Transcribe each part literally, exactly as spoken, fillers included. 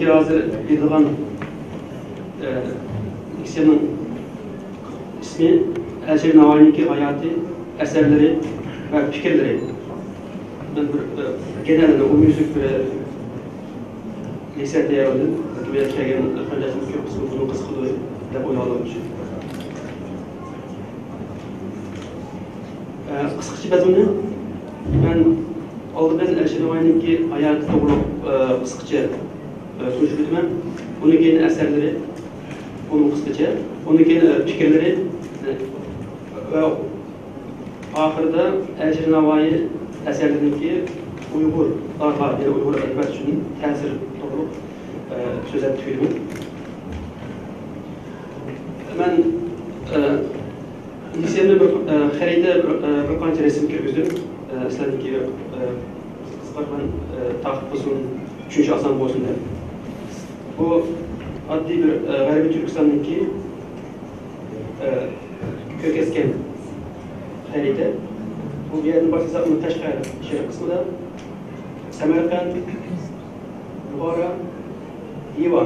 ھازىر بېرىدىغان، ئە، لېكسىيەمنىڭ ئىسمى ئەلىشىر نەۋائىينىڭكى ھاياتى، ئەسەرلىرى ۋە پىكىرلىرى. مەن بىر، ئە، گېنەل ئومۇميۈزلۈك بىر لېكسىيە تەييارلىدىم. بەلكى بۇ يەرگە كەلگەن قېرىنداشلارنىڭ كۆپ قىسمى بۇنى قىزىقىدۇ دەپ ئويلاۋالغان ئۈچۈن. ئە، قىسقىچە مەزمۇنى، مەن ئالدى بىلەن ئەلىشىر نەۋائىينىڭكى ھاياتى توغرۇلۇق، ئە، قىسقىچە، ئە، تونۇشتۇرۇپ ئۆتىمەن. ئۇنىڭ كېيىن ئەسەرلىرى، ئۇمۇ قىسقىچە. ئۇنىڭ كېيىن، ئە، پىكىرلىرى، ئە، ۋە ئاخىرىدا ئەلىشىر نەۋائىي ئەسەرلىرىنىڭكى ئۇيغۇرلارغا، يەنى ئۇيغۇر ئەدەبىياتى ئۈچۈن تەسىرى توغرۇلۇق، ئە، سۆزلەپ تۈگىتىمەن. مەن، ئە، لېكسىيەمدە بىر، ئە، خەرىتە، بىر، ئە، بىر قانچە رەسىم كىرگۈزدۈم. ئە، سىلەرنىڭكى، ئە، قىزىقارمەن، ئە، تارتىپ بولسۇن، چۈشىنىشى ئاسان بولسۇن دەپ. بۇ ئاددىي بىر، ئە، غەربىي تۈركىستاننىڭكى، ئە، كۆركەزگەن خەرىتە. بۇ، بۇ يەردىن باشلىساق، قەشقەر شەرق قىسمىدا، سەمەرقەنت، بۇخارا، ھىۋا.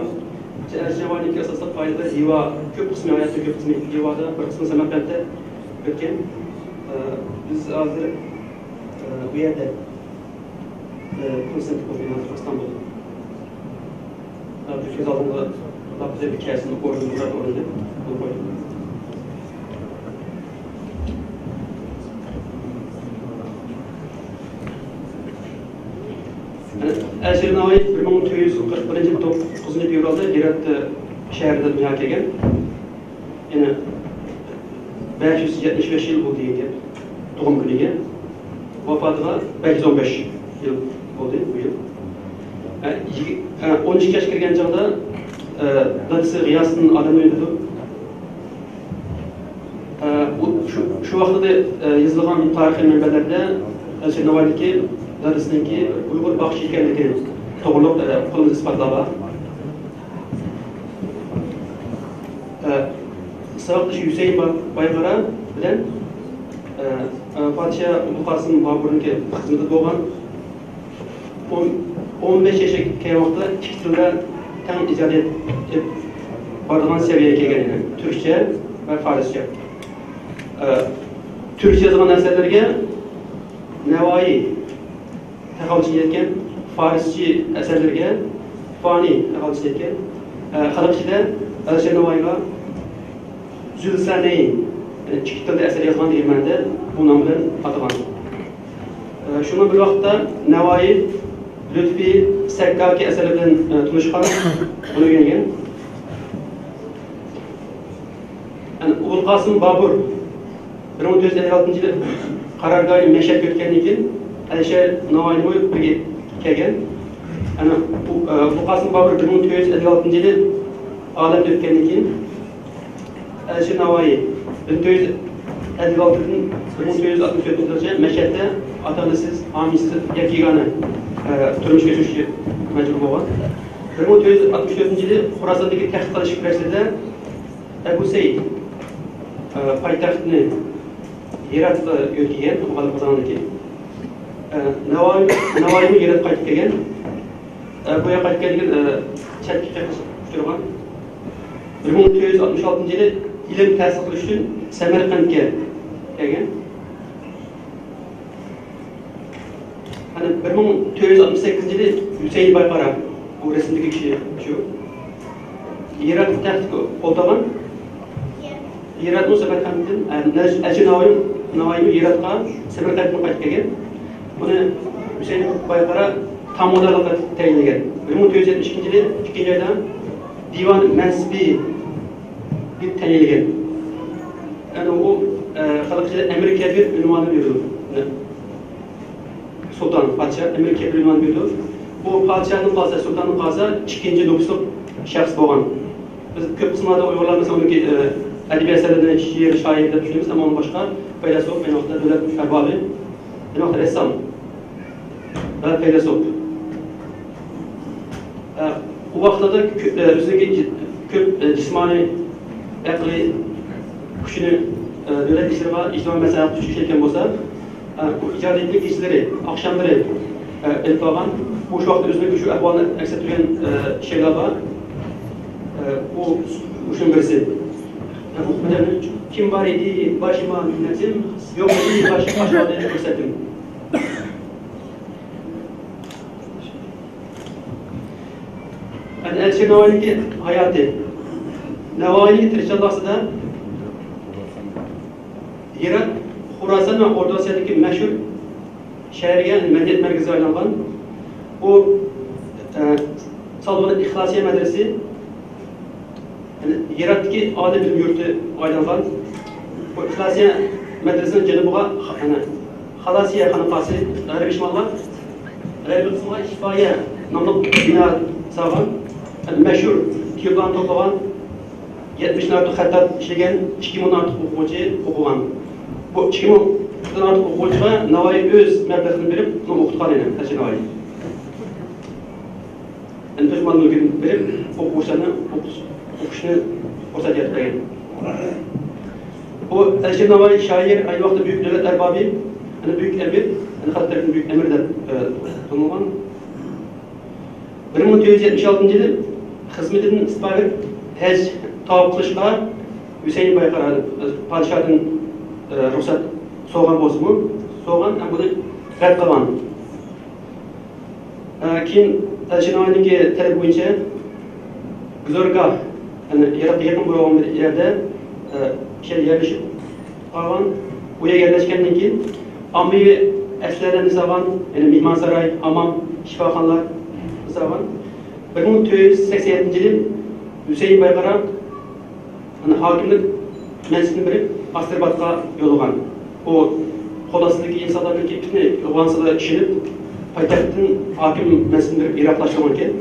ئەلىشىر نەۋائىينىڭكى ئاساسلىق پائالىيەتلىرى ھىۋا، كۆپ قىسمى، ھاياتىنىڭ كۆپ قىسمى ھىۋادا، بىر قىسمى سەمەرقەنتتە ئۆتكەن. ئە، بىز ھازىر، ئە، بۇ يەردە، ئە، كونسېرت قىلىمىز ئىستانبۇلدا. ئە، بىز كۆز ئالدىمىزدا مۇنداق بىر كەسىپنى ئورنىدى، مۇنداق ئورنىدى. بۇ قويدۇم. ئەلىشىر نەۋائىي بىر مىڭ تۆت يۈز قىرىق بىرىنچى يىل توققۇزىنچى فېۋرالدا ھىرات شەھىرىدە دۇنياغا كەلگەن. يەنى بەش يۈز يەتمىش بەش يىل بولدى دېگەن گەپ تۇغۇم كۈنىگە. ۋاپاتىغا بەش يۈز ئون بەش يىل بولدى بۇ يىل. ئە، يىگىت، ئە، ئون ئىككى ياشقا كىرگەن چاغدا، ئە، دادىسى غىياسىدىن ئادەمنى ئۆلتۈرىدۇ. ئە، ئۇ شۇ، شۇ ۋاقىتتا، ئە، يېزىلغان تارىخىي مەنبەلەردە ئەلىشىر نەۋائىينىڭكى دادىسىنىڭكى ئۇيغۇر باقچى ئىكەنلىكى توغرۇلۇق، ئە، قولىمىزدا ئىسپاتلار بار. ئە، ساۋاقدىشى ھۈسەيىن با-، بايقارا بىلەن، ئە، ئە، پادىشاھ ئوبۇلقاسىم بابۇرنىڭكى خىزمىتىدە بولغان. ئون، ئون بەش ياشقا كەلگەن ۋاقىتتا ئىككى تىلدا تەڭ ئىجادىيەت ئېلىپ بارىدىغان سەۋىيەگە كەلگەن ئىدى. تۈركچە ۋە فارسچە. ئە، تۈركچە يازغان ئەسەرلىرىگە نەۋائىي تەخەللۇسچە يەتكەن، فارسچە ئەسەرلىرىگە فانى تەخەللۇسچە يەتكەن. ئە، خەلق ئىچىدە ئەلىشىر نەۋائىيغا زۈلسەنەين، يەنى ئىككى تىلدا ئەسەر يازغان دېگەن مەنىدە بۇ نام بىلەن ئاتىغان. ئە، شۇنىڭ بىر ۋاقىتتا نەۋائىي لۇتپى سەككاكى ئەسەرلىرى بىلەن، ئە، تونۇشقان، بۇنى ئۆگەنگەن. يەنى ئوبۇلقاسىم بابۇر بىر مىڭ تۆت يۈز ئەللىك ئالتىنچى يىلى قارارگاھى مەشھەدكە ئۆتكەندىن كېيىن، ئەلىشىر نەۋائىيمۇ بىرگە كەلگەن. يەنى ئۇ، ئە، ئوبۇلقاسىم بابۇر بىر مىڭ تۆت يۈز ئەللىك ئالتىنچى يىلى ئالەمدىن ئۆتكەندىن كېيىن، ئەلىشىر نەۋائىي بىر مىڭ تۆت يۈز ئەللىك ئالتىدىن بىر مىڭ تۆت يۈز ئاتمىش تۆتىنچى يىلىغىچە مەشھەدتە ئاتا-ئانىسىز، ھامىيسىز، يەككىگانە، ئە، تۇرمۇشقا كۆچۈشكە مەجبۇر بولغان. بىر مىڭ تۆت يۈز ئاتمىش تۆتىنچى يىلى خوراساندىكى تەخت قىلىش كۈرەشلىرىدە ئەبۇ سەئىد، ئە، پايتەختنى ھىراتقا يۆتكىگەن، ئوغۇل قازاندىكى. ئە، نەۋائىي، نەۋائىيمۇ ھىراتقا قايتىپ كەلگەن. ئە، بۇ يەرگە قايتىپ كەلگەن، ئە، چەتكە قېقىش ئۇچرىغان. بىر مىڭ تۆت يۈز ئاتمىش ئالتىنچى يىلى ئىلىم تەھسىل قىلىش ئۈچۈن سەمەرقەنتكە كەلگەن. يەنى بىر مىڭ تۆت يۈز ئاتمىش سەككىزىنچى يىلى ھۈسەيىن بايقارا، بۇ رەسىمدىكى كىشى شۇ. ھىرات تەختىگە ئولتۇرغان. ھىراتمۇ سەمەرقەنتتىن، ئە، نەج-، ئەلىشىر نەۋائىي، نەۋائىيمۇ ھىراتقا سەمەرقەنتتىن قايتىپ كەلگەن. بۇنى ھۈسەيىن بايقارا تامودارلىققا تەيىنلىگەن. بىر مىڭ تۆت يۈز يەتمىش ئىككىنچى يىلى ئىككىنچى ئايدا دىۋان مەنسىپى دەپ تەيىنلىگەن. يەنى ئۇ، ئە، خەلق ئىچىدە ئەمىر كەبىر ئۇنۋانى بېرىدۇ. سۇلتان، پادىشاھ، ئەمىر كەبىر ئۇنۋانى بېرىدۇ. بۇ پادىشاھتىن قالسا، سۇلتاندىن قالسا، ئىككىنچى نوپۇسلۇق شەخس بولغان. بىز كۆپ قىسىملاردا ئۇيغۇرلار، مەسىلەن، ئۇنىڭكى، ئە، ئەدەبىي ئەسەرلىرىنى شېئىر، شائىر دەپ چۈشىنىمىز، ئەمما ئۇنىڭ باشقا پەيلاسوپ، ئەينى ۋاقىتتا دۆلەت ئەربابى، ئەينى ۋاقىتتا رەسسام ۋە پەيلاسوپ. ئە، ئۇ ۋاقىتلاردا كۆپ، ئە، ئۆزىنىڭكى جى-، كۆپ، ئە، جىسمانىي، ئەقلىي كۈچىنى، ئە، دۆلەت ئىشلىرىغا، ئىجتىمائىي مەسلىھەتكە ئىشلەتكەن بولسا، ئە، ئۇ ئىجادىيىتىنىڭ كېچىلىرى، ئاخشاملىرى ئېلىپ بارغان. بۇ شۇ ۋاقىتتا ئۆزىنىڭ شۇ ئەھۋالىنى ئەكس ئەتتۈرگەن شېئىرلار بار. بۇ شۇنىڭ بىرسى. كىم بار ئىدى باشىما مىننەتىم، يوق ئىدى باش-، باشقىلارنى كۆرسەتتىم. ئەلىشىر ناۋايىنىڭكى ھاياتى. ناۋايىنىڭ تىرىشچانلىقى ئاستىدا ھىرات، خوراسان ۋە ئوردۇ ئاسىيادىكى مەشھۇر شەھەرگە، مەدەنىيەت مەركىزىگە ئايلانغان. ئۇ، ئە، سالغان ئىخلاسىيە مەدرىسە، يەنى ھىراتتىكى ئالىي بىلىم يۇرتىغا ئايلانغان. بۇ ئىخلاسىيە مەدرىسىنىڭ جەنۇبىغا خا-، يەنى خالاسىيە خانىقاسى، غەربىي شىمالغا، غەربىي قىسمىغا شىپايە ناملىق بىنا سالغان. يەنى مەشھۇر كىتابلارنى توپلىغان، يەتمىشتىن ئارتۇق خەتتات ئىشلىگەن، ئىككى مىڭدىن ئارتۇق ئوقۇغۇچى ئوقۇغان. بۇ ئىككى مىڭدىن ئارتۇق ئوقۇغۇچىغا ناۋايى ئۆز مەبلىغىنى بېرىپ، ئۇنى ئوقۇتقان ئىدى، ئەلىشىر ناۋايى. يەنى ئۆز مال مۈلكىنى بېرىپ، ئوقۇغۇچىلارنى ئوقۇش-، ئوقۇشنى رۇخسەت يارىتىپ بەرگەن. بۇ ئەلىشىر ناۋايى شائىر، ئەينى ۋاقىتتا بۈيۈك دۆلەت ئەربابى، يەنى بۈيۈك ئەمىر، يەنى خەلق تەرىپىدىن بۈيۈك ئەمىر دەپ، ئە، تونۇلغان. بىر مىڭ تۆت يۈز يەتمىش ئالتىنچى يىلى خىزمىتىدىن ئىستېپا بېرىپ، ھەج تاۋاپ قىلىشقا ھۈسەيىن بايقارا پادىشاھتىن، ئە، رۇخسەت سورىغان بولسىمۇ، سورىغان ھەم بۇنى رەت قىلغان. ئە، كېيىن ئەلىشىر ناۋايىنىڭكى تەلىپى بويىچە گۈزارگاھ، يەنى يىراق، يېقىن بولغان بىر يەردە، ئە، شەي يەرلىشىپ قالغان. ئۇ يەرگە يەرلەشكەندىن كېيىن ئاممىۋى ئەسلىھەلەرنى سالغان، يەنى مېھمانساراي، ھامام، شىپاخانىلار سالغان. بىر مىڭ تۆت يۈز سەكسەن يەتتىنچى يىلى ھۈسەيىن بايقارا، يەنى ھاكىملىك مەنسىپىنى بېرىپ، ئاستىرباتقا يوللىغان. ئۇ قول ئاستىدىكى ئىنسانلارنىڭكى پىتنە يوغانسىغا ئىشىنىپ، پايتەختتىن ھاكىم مەنسىپىنى بېرىپ يىراقلاشتۇرغان ئىكەن.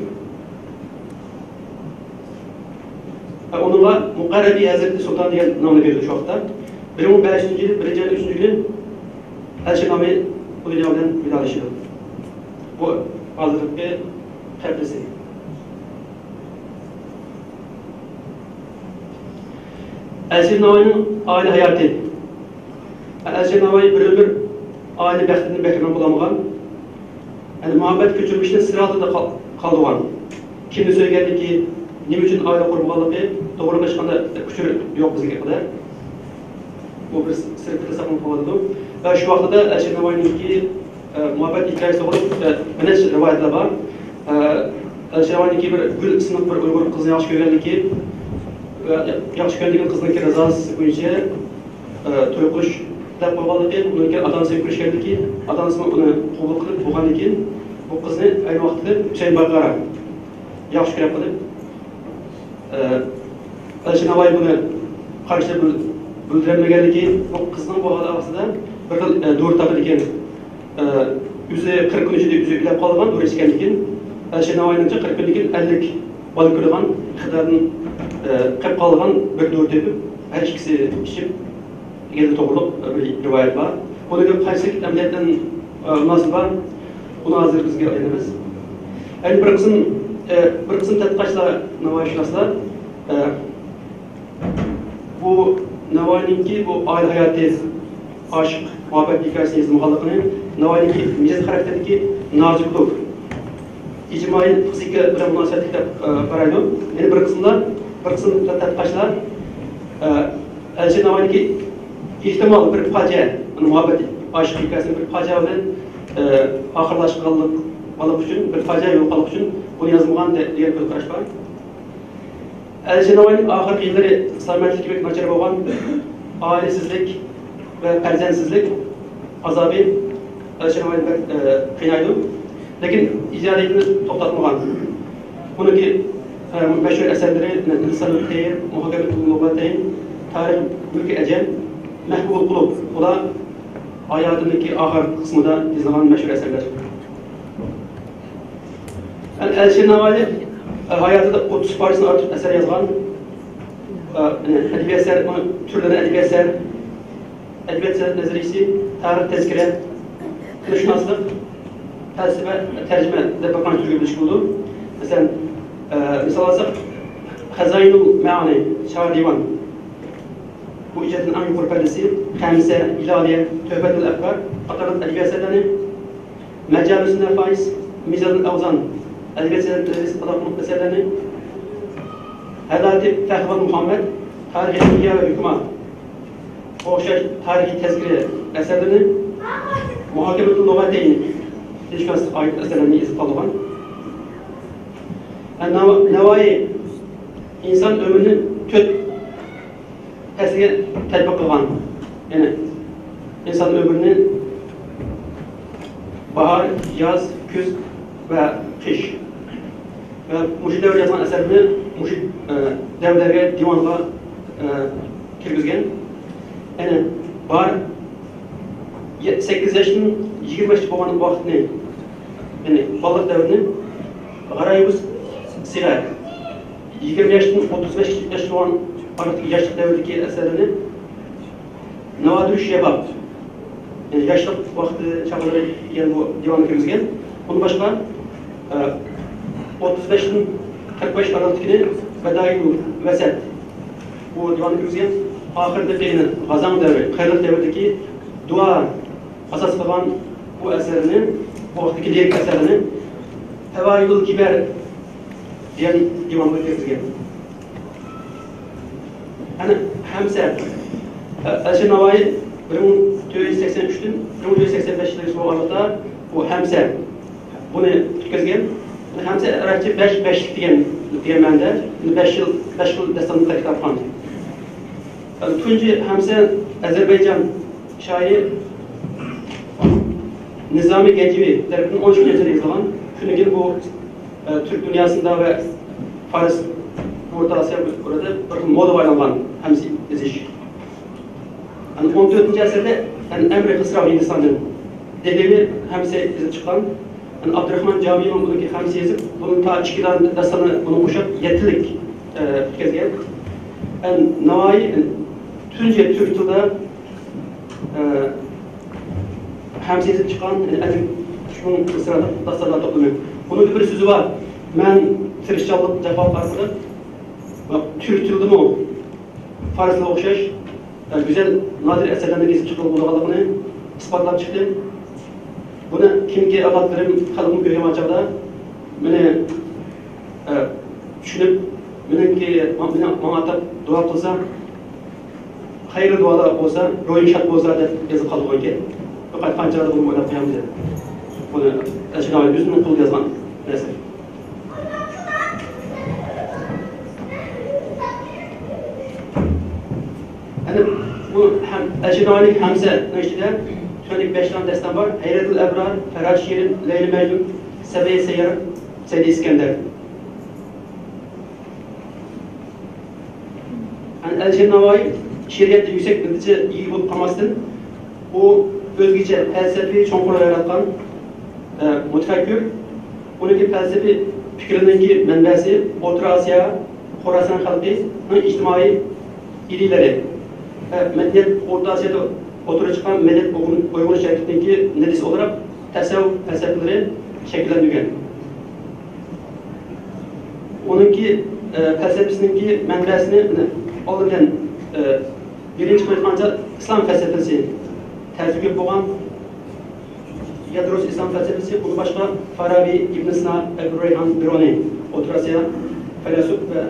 ئۇنىڭغا مۇقەررەبى ھەزرىتى سۇلتان دېگەن نامنى بېرىدۇ شۇ ۋاقىتتا. بىر مىڭ بەش يۈزىنچى يىلى بىرىنچى ئاينىڭ ئۈچىنچى كۈنى ئەلىشىر ناۋايى بۇ دۇنيا بىلەن ۋىدالىشىدۇ. بۇ ھازىرقى قەبرىسى. ئەلىشىر ناۋايىنىڭ ئائىلە ھاياتى. ئەلىشىر ناۋايى بىر ئۆمۈر ئائىلە بەختىدىن بەھرىمەن بولالمىغان. يەنى مۇھەببەت كۆچۈرمىشىنى سىر ئالدىدا قال-، قالدۇرغان. كىمنى سۆيگەنلىكى، نېمە ئۈچۈن ئائىلە قۇرمىغانلىقى توغرىلىق ھېچقانداق ئۇچۇر يوق بىزگە قەدەر. بۇ بىر سىر پىتى ساقلىنىپ قالىدۇ. ۋە شۇ ۋاقىتتا ئەلىشىر ناۋايىنىڭكى، ئە، مۇھەببەت ھېكايىسى توغرىلىق، ئە، بىر نەچچە رىۋايەتلەر بار. ئە، ئەلىشىر ناۋايىنىڭكى بىر گۈل ئىسىملىق بىر ئۇيغۇر قىزنى ياخشى كۆرگەنلىكى ۋە ياخشى كۆرگەن قىزنىڭكى رىزاسى بويىچە، ئە، توي قىلىش دەپ قويغانلىقى، ئۇنىڭكى ئاتا-ئانىسى كۆرۈشكەنلىكى، ئاتا-ئانىسىمۇ ئۇنى قوبۇل قىلىپ بولغاندىن كېيىن، بۇ قىزنى ئەينى ۋاقىتتا ھۈسەيىن بايقارا ياخشى كۆرۈپ قېلىپ، ئە، ئەلىشىر ناۋايى بۇنى قارشى بىل-، بىلدۈرەلمىگەنلىكى، بۇ قىزنىڭ بۇ ھالى ئاستىدا بىر خىل، ئە، دورا تاپىدىكەن. ئە، ئۆزى قىرىق كۈن ئىچىدە ئۆزى ئۆلۈپ قالغان، دورا ئىچكەندىن كېيىن. ئەلىشىر ناۋايىنىڭچە قىرىق كۈندىن كېيىن ئەللىك بالا كۆرىدىغان ئىقتىدارىدىن، ئە، قېلىپ قالغان بىر دورا تېپىپ، ھەر ئىككىسى ئىچىپ، دېگەن توغرۇلۇق بىر رىۋايەت بار. بۇنىڭ قايسى ئەمەلىيەتتىن، ئە، مۇناسىۋىتى بار، بۇنى ھازىر بىزگە ئايلىنىمىز. يەنى بىر قىسىم، ئە، بىر قىسىم تەتقىقاتچىلار، ناۋايىشۇناسلار، ئە، بۇ ناۋايىنىڭكى بۇ ئائىلە ھاياتى، ئاشىق مۇھەببەت ھېكايىسىنى يازمىغانلىقىنى، ناۋايىنىڭكى مىجەز خاراكتېرىدىكى نازۇكلۇق، ئىجتىمائىي پسىخىكا بىلەن مۇناسىۋەتلىك دەپ، ئە، قارايدۇ. يەنە بىر قىسىملار، بىر قىسىم تەتقىقاتچىلار، ئە، ئەلىشىر ناۋايىنىڭكى ئېھتىمال بىر پاجىئە، مۇھەببەت ئاشىق ھېكايىسىنىڭ بىر پاجىئە بىلەن، ئە، ئاخىرلاشقانلىق، قانلىق ئۈچۈن، بىر پاجىئە يولۇققانلىق ئۈچۈن بۇنى يازمىغان دە-، دېگەن كۆز قاراش بار. ئەلىشىر ناۋايىنىڭ ئاخىرقى يىللىرى سالامەتلىكى بەك ناچار بولغان، ئائىلىسىزلىك ۋە پەرزەنتسىزلىك ئازابى ئەلىشىر ناۋايىنى بەك، ئە، قىينايدۇ. لېكىن ئىجادىيىتىنى توختاتمىغان. ئۇنىڭكى، ئە، مەشھۇر ئەسەرلىرى لىسانۇت تەير، مۇھاكىمەتۇل لۇغەتەين، تارىخ مۈلكى ئەجەم، مەھبۇبۇل قۇلۇب. بۇلار ھاياتىنىڭكى ئاخىرقى قىسمىدا يېزىلغان مەشھۇر ئەسەرلەر. ئەلىشىر ناۋايى، ئە، ھاياتىدا ئوتتۇز پارچىدىن ئارتۇق ئەسەر يازغان. ئە، ئەدەبىي ئەسەر، تۈرلىرى ئەدەبىي ئەسەر، ئەدەبىيات سەنئەت نەزەرىيىسى، تارىخ تەزكىرە، تىلشۇناسلىق، پەلسەپە، تەرجىمە دەپ بىر قانچە تۈرگە بۆلۈشكە بولىدۇ. مەسىلەن، ئە، مىسال ئالساق، خەزايىنۇل مەئانى، چار دىۋان، بۇ ئىجادىيەتنىڭ ئەڭ يۇقىرى پەللىسى، خەمسە، ھىلالىيە، تۆھپەتۇل ئەفكار قاتارلىق ئەدەبىي ئەسەرلەرنى مەجالىس نەفايىس، مىزانۇل ئەۋزان، ئەدەبىيات سەنئەت مەجلىسى قاتارلىق ئەسەرلەرنى، ھەداتى پەخرىۋان مۇھەممەد، تارىخى دۇنيا ۋە ھۆكۈما، ئوخشاش تارىخىي تەزكىرە ئەسەرلىرىنى، مۇھاكىمەتۇل لۇغەتەين، تىلشۇناسلىققا ئائىت ئەسەرلەرنى يېزىپ قالدۇرغان. ناۋا-، ناۋايى ئىنسان ئۆمرىنى تۆت پەسىلگە تەتبىق قىلغان. يەنى ئىنسان ئۆمرىنى باھار، ياز، كۈز ۋە قىش ۋە مۇشۇ دەۋردە يازغان ئەسەرلىرىنى مۇشۇ، ئە، دەۋردىكى دىۋانغا، ئە، كىرگۈزگەن. يەنى بار يە-، سەككىز ياشتىن يىگىرمە ياشقىچە بولغان ۋاقىتنى، يەنى بالىلىق دەۋرىنى غارايىبۇ سىغەر، يىگىرمە ياشتىن ئوتتۇز بەش ياش بولغان ئارىلىقتىكى ياشلىق دەۋرىدىكى ئەسەرلىرىنى ناۋادىر شەباب، يەنى ياشلىق ۋاقتى چاغلىرى دېگەن بۇ دىۋانغا كىرگۈزگەن. ئۇندىن باشقا، ئە، ئوتتۇز بەشتىن قىرىق بەش ئارىلىقتىكىنى بەدايىل ۋەسەت، بۇ دىۋانغا كىرگۈزگەن. ئاخىرىدىكى غازاڭ دەۋرى، قېرىلىق دەۋرىدىكى دۇئا ئاساس قىلغان بۇ ئەسەرنى، بۇ ۋاقىتتىكى لىرىك ئەسەرنى ئەۋائىلۇل كىبەر دېگەن دىۋانغا كىرگۈزگەن. ئەنە ھەمسە، ئە-، ئەلىشىر ناۋايى بىر مىڭ تۆت يۈز سەكسەن ئۈچتىن بىر مىڭ تۆت يۈز سەكسەن بەش يىلغىچە بولغانلىقتا، بۇ ھەمسە بۇنى پۈتكۈزگەن. ھەمسە ئەرەبچە بەش، بەشلىك دېگەن، دېگەن مەنىدە. بەش يىل، بەش خىل داستاننى تەركىب تاپقان. تۇنجى ھەمسە ئەزەربەيجان شائىرى نىزامى گەنجىۋى تەرىپىدىن ئون ئۈچىنچى ئەسىردە يېزىلغان. شۇندىن كېيىن بۇ، ئە، تۈرك دۇنياسىدا ۋە فارس، ئورتا ئاسىيا بۇ يەردە بىر خىل مودىغا ئايلانغان ھەمسە يېزىش. يەنى ئون تۆتىنچى ئەسىردە، يەنى ئەمرى خىسراۋ ھىندىستاندىن دېھلىۋى ھەمسە يېزىپ چىققان. يەنى ئابدۇراخمان جامىمۇ بۇنىڭكى ھەمسە يېزىپ، بۇنىڭ تا ئىككى دانە داستانى بۇنىڭغا قوشۇپ يەتتىلىك، ئە، پۈتكۈزگەن. يەنى ناۋايى، يەنى تۇنجى تۈرك تىلىدا، ئە، ھەمسە يېزىپ چىققان، يەنى ئەللىك ئۈچ مىڭ مىسرالىق داستانلار توپلىمى. بۇنىڭدا بىر سۆزى بار. مەن تىرىشچانلىق، جاپا ئارقىلىق تۈرك تىلىدىمۇ فارسلارغا ئوخشاش، ئە، گۈزەل، نادىر ئەسەرلەرنى يېزىپ چىققىلى بولىدىغانلىقىنى ئىسپاتلاپ چىقتىم. بۇنى كېيىنكى ئەۋلادلىرىم، خەلقىم كۆرگەن چاغدا مېنى، ئە، چۈشىنىپ، مېنىڭكى، مېنىڭ، ماڭا ئاتاپ دۇئا قىلسا، خەيرلىك دۇئالار بولسا، روھىم شاد بولسا دەپ يېزىپ قالدۇرغان ئىكەن. بىر قايتقان چاغدا بۇنى ئويلاپ قويامدىم دەپ. بۇنى ئەلىشىر ناۋايى ئۆزىنىڭ قولىدا يازغان نەرسە. يەنى بۇ ھەم ئەلىشىر ناۋايىنىڭ ھەمسە ئىچىدە تۆۋەندىكى بەش دانە داستان بار. ھەيرەتۇل ئەبرار، فەرھاد شېرىن، لەيلى مەجنۇن، سەبىيە سەييار، سەئىدى ئىسكەندەر. يەنى ئەلىشىر ناۋايى شېئىرىيەتتە يۈكسەك نەتىجە ئىگە بولۇپ قالماستىن، ئۇ ئۆزگىچە پەلسەپىۋى چوڭقۇرلۇق ياراتقان، ئە، مۇتەپەككۇر. ئۇنىڭكى پەلسەپىۋى پىكرىنىڭكى مەنبەسى ئوتتۇرا ئاسىيا، خوراسان خەلقىنىڭ ئىجتىمائىي ئىدىيىلىرى، ئە، مەدەنىيەت، ئوتتۇرا ئاسىيادا ئوتتۇرىغا چىققان مەدەنىيەت ئويغىنىش ھەرىكىتىنىڭكى نەتىجىسى ئولتۇراپ تەسەۋۋۇپ پەلسەپىلىرى شەكىللەندۈرگەن. ئۇنىڭكى، ئە، پەلسەپىسىنىڭكى مەنبەسىنى، مانا، ئالدى بىلەن، ئە، بىرىنچى قىلىۋاتقانچە ئىسلام پەلسەپىسى تەسىرى كۆپ بولغان. يادروسى ئىسلام پەلسەپىسى، ئۇنىڭ باشقا فارابى، ئىبن سىنا، ئەبۇ رەيھان بىرۇنى، ئوتتۇرا ئاسىيا پەيلاسوپ ۋە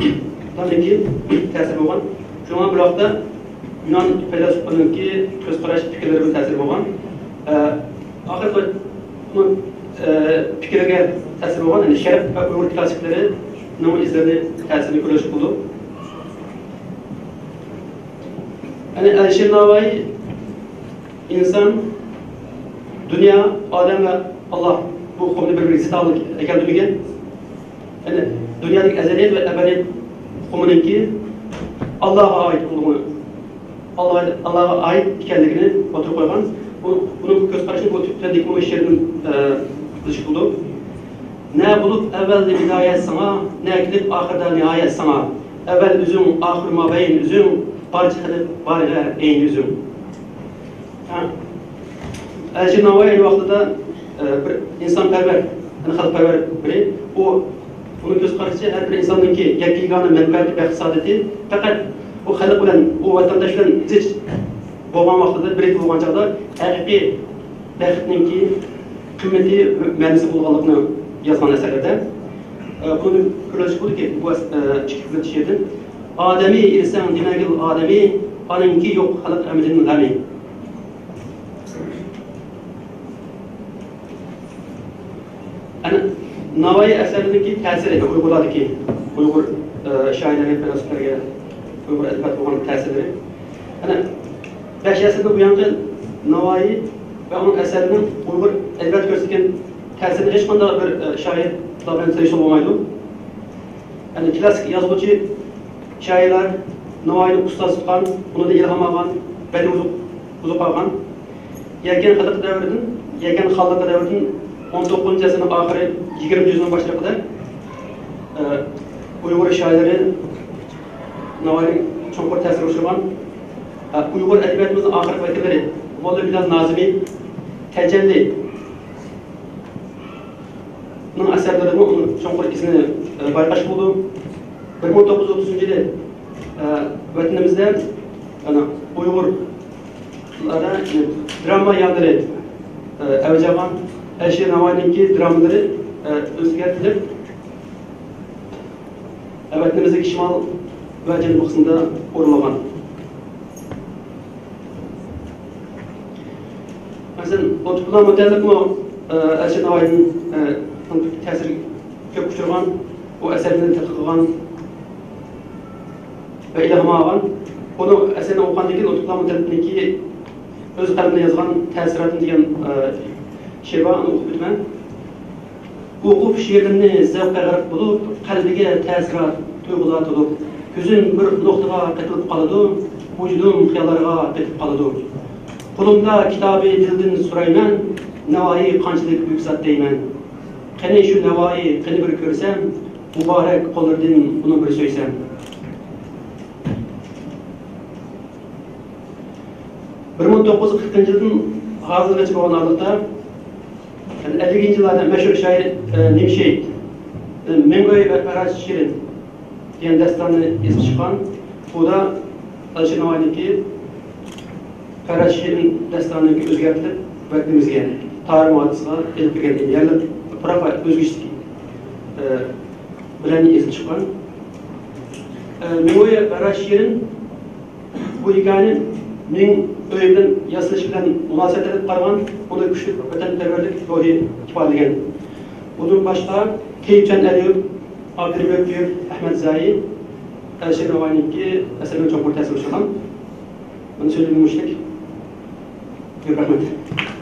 ئۇنىڭدىن كېيىن تەسىرى بولغان. شۇنىڭ بىلەن بىر ۋاقىتتا يۇنان پەيلاسوپلىرىنىڭكى كۆز قاراش پىكىرلىرى بىلەن تەسىر بولغان. ئە، ئاخىرقى ئۇنىڭ، ئە، پىكرىگە تەسىر بولغان، يەنى شەرق ۋە ئۇيغۇر كلاسسىكلىرىنىڭ ئىزلىرىنى، تەسىرىنى كۆرۈۋېلىشقا بولىدۇ. يەنى ئەلىشىر ناۋايى ئىنسان، دۇنيا، ئادەم ۋە ئاللا بۇ ئۇقۇمنى بىر-بىرىگە زىت ھالغا كەلتۈرمىگەن. يەنى دۇنيادىكى ئەزەلىيەت ۋە ئەبەدىيەت ئۇقۇمىنىڭكى ئاللاغا ئائىت بولغىنى، ئاللا، ئاللاغا ئائىت ئىكەنلىكىنى ئوتتۇرىغا قويغان. بۇ، بۇنىڭ كۆز قارىشىنى بۇ تۆۋەندىكى بۇ شېئىردىن، ئە، بىلىشكە بولىدۇ. نە بولۇپ ئەۋۋەلدە بىدايەت ساڭا، نە كېلىپ ئاخىردا نىھايەت ساڭا. ئەۋۋەل ئۆزۈڭ، ئاخىر مابەين ئۆزۈڭ، بارچە خەلق بارىغا ئەين ئۆزۈڭ. ھە. ئەلىشىر ناۋايى ئەينى ۋاقتىدا، ئە، بىر ئىنسانپەرۋەر، يەنى خەلقپەرۋەر بىرى. ئۇ، ئۇنىڭ كۆز قارىشىچە ھەر بىر ئىنساننىڭكى يەككە يېگانە مەنپەئەتى، بەخت سائادىتى پەقەت ئۇ خەلق بىلەن، ئۇ ۋەتەنداش بىلەن زىچ بولغان ۋاقتىدا، بىرلىكتە بولغان چاغدا ھەقىقىي بەختنىڭكى قىممىتى، مەنىسى بولغانلىقىنى يازغان ئەسەرلىرىدە. ئە، بۇنى كۆرۈۋېلىشقا بولىدۇكى، بۇ ئەس-، ئە، ئىككى بېت شېئىردىن، «ئادەمىي ئىنسان دېمەگىل ئادەمىي، ئانىڭكى يوق خەلق ھەممىدىن غەمى.» ئەنە، ناۋايى ئەسەرلىرىدىكى تەسىرى، ئۇيغۇرلاردىكى، ئۇيغۇر، ئە، شائىرلەرگە، پەيلاسوپلارغا، ئۇيغۇر ئەدەبىياتىغا بولغان تەسىرلىرى. ئەنە، بەش ئەسىردىن بۇيانقى ناۋايى ۋە ئۇنىڭ ئەسەرلىرىنىڭ ئۇيغۇر ئەدەبىياتىغا كۆرسەتكەن تەسىرىنى ھېچقانداق بىر، ئە، شائىرلار بىلەن سېلىشتۇرغىلى بولمايدۇ. يەنى كلاسسىك يازغۇچى شائىرلار ناۋايىنى ئۇستاز تۇتقان، ئۇنىڭدىن ئىلھام ئالغان، بەدىئىي ئوزۇق، ئوزۇق ئالغان. يەكەن خەلقى دەۋرىدىن، يەكەن خانلىقى دەۋرىدىن ئون توققۇزىنچى ئەسىرنىڭ ئاخىرى، يىگىرمىنچى يۈزنىڭ باشلىرىغىچە، ئە، ئۇيغۇر شائىرلىرى ناۋايىنىڭ چوڭقۇر تەسىرىگە ئۇچرىغان. ئە، ئۇيغۇر ئەدەبىياتىمىزنىڭ ئاخىرقى ۋەكىللىرى موللا بىلال نازىمى، تەجەللى، نىڭ ئەسەرلىرىدىمۇ ئۇنىڭ چوڭقۇر ئىزىنى، ئە، بايقاشقا بولىدۇ. بىر مىڭ توققۇز يۈز ئوتتۇزىنچى يىلى، ئە، ۋەتىنىمىزدە، ئەنە، ئۇيغۇرلاردا، ئە، دراما يانلىرى، ئە، ئەۋج ئالغان. ئەلىشىر ناۋايىنىڭكى درامىلىرى، ئە، ئۆزگەرتىلىپ، ۋەتىنىمىزدىكى شىمال ۋە جەنۇبىي قىسمىدا ئورۇن ئالغان. مەسىلەن، لۇتپۇللا مۇتەللىپمۇ، ئە، ئەلىشىر ناۋايىنىڭ، ئە، تەسىرىگە كۆپ ئۇچرىغان، ئۇ ئەسەرلىرىنى تەتقىق قىلغان ۋە ئىلھام ئالغان. ئۇنىڭ ئەسەرلىرىنى ئوقۇغاندىن كېيىن، لۇتپۇللا مۇتەللىپنىڭكى ئۆز قەلىمىدە يازغان تەسىراتىم دېگەن، ئە، شېئىرى بار، ئۇنى ئوقۇپ ئۆتىمەن. ئوقۇپ شېئىرىمنى زەۋققە غەرق بولۇپ، قەلبىگە تەسىرات، تۇيغۇلار تولۇپ، كۆزۈم بىر نۇقتىغا قېتىلىپ قالىدۇ، ۋۇجۇدۇم خىياللارغا پېتىپ قالىدۇ. قولۇمدا كىتابى دىلدىن سورايمەن، ناۋايى قانچىلىك بۈيۈك زات دەيمەن. قېنى شۇ ناۋايى، قېنى بىر كۆرسەم، مۇبارەك قوللىرىدىن ئۇنى بىر سۆيسەم. بىر مىڭ توققۇز يۈز قىرىقىنچى يىلدىن ھازىرغىچە بولغان ئارىلىقتا، يەنى ئەللىكىنچى يىللاردا مەشھۇر شائىر، ئە، نىمشېھىت، ئە، مىڭگۆي ۋە پەرھات شېرىن دېگەن داستاننى يېزىپ چىققان. بۇ دا ئەلىشىر ناۋايىنىڭكى پەرھات شېرىن داستانىنىڭكى ئۆزگەرتىلىپ، ۋەتىنىمىزگە، تارىخ مۇھاپىزىتىگە ئېلىپ كىرگەن يەرلىك پۇراق ۋە ئۆزگىچىلىك، ئە، بىلەن يېزىپ چىققان. ئە، مىڭگۆي ۋە پەرھات شېرىن بۇ ھېكايىنى مىڭ ئۆي بىلەن ياسىلىش بىلەن مۇناسىۋەت ئېلىپ قارىغان، ئۇنى كۈچلۈك ۋەتەنپەرۋەرلىك روھى ئىپادىلىگەن. ئۇنىڭ باشقا تېيىپجان ئەلىيېۋ، ئابدۇرېھىم ئۆكتۈيېۋ، ئەخمەت زايى، ئەلىشىر ناۋايىنىڭكى ئەسەرلىرىنى چوڭقۇر تەسىرگە ئۇچرىغان. مانا سۆزلىگىنىم مۇشۇ. كۆپ رەھمەت.